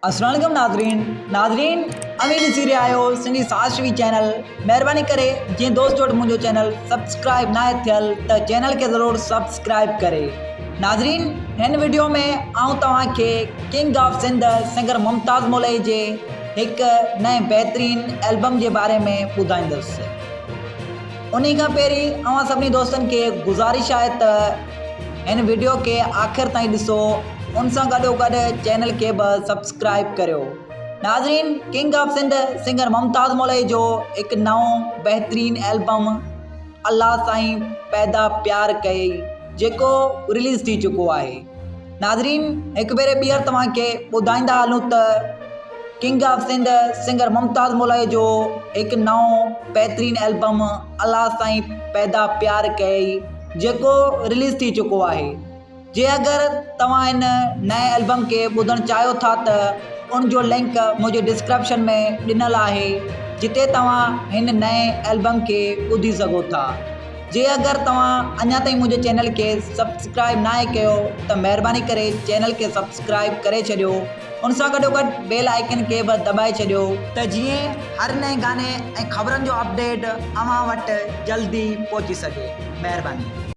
السلام عليڪم ناظرين ناظرين اوهين ڏسي رهيا آهيو سنڌي ساز ٽي وي چينل مهرباني ڪري جنهن دوست وٽ منهنجو چينل سبسڪرائب ناهي ٿيل ته چينل کي ضرور سبسڪرائب ڪري ناظرين هن وڊيو ۾ آئون توهان کي king of Sindh singer Mumtaz Molai جي هڪ نئين بهترين البم جي باري ۾ ٻڌائيندس انهي کان پهرين اوهان سڀني دوستن کي گذارش آهي ته هن وڊيو کي آخر تائين ڏسو ان سان گڏو گڏ چينل کي به سبسڪرائب ڪريو ناظرين king of Sindh singer Mumtaz Molai جو هڪ نئون بهترين البم الله سائين پيدا پيار ڪئي جيڪو رليز ٿي چڪو آهي ناظرين هڪ ڀيري ٻيهر توهان کي ٻڌائيندا هلون ته king of Sindh singer Mumtaz Molai جو هڪ نئون بهترين البم الله سائين پيدا پيار ڪئي جيڪو رليز ٿي چڪو آهي جي اگر توهان ان نئين البم کي ٻڌڻ چاهيو ٿا ته ان جو لنڪ منهنجي ڊسڪرپشن ۾ ڏنل آهي جتي توهان هن نئين البم کي ٻڌي سگهو ٿا. جي اگر توهان اڃا تائين منهنجي چينل کي سبسڪرائب ناهي ڪيو ته مهرباني ڪري چينل کي سبسڪرائب ڪري ڇڏيو ان سان گڏو گڏ بيل آئيڪن کي به دٻائي ڇڏيو ته جيئن هر نئين گاني ۽ خبرن جو اپڊيٽ اوهان وٽ جلدي پهچي سگهي مهرباني.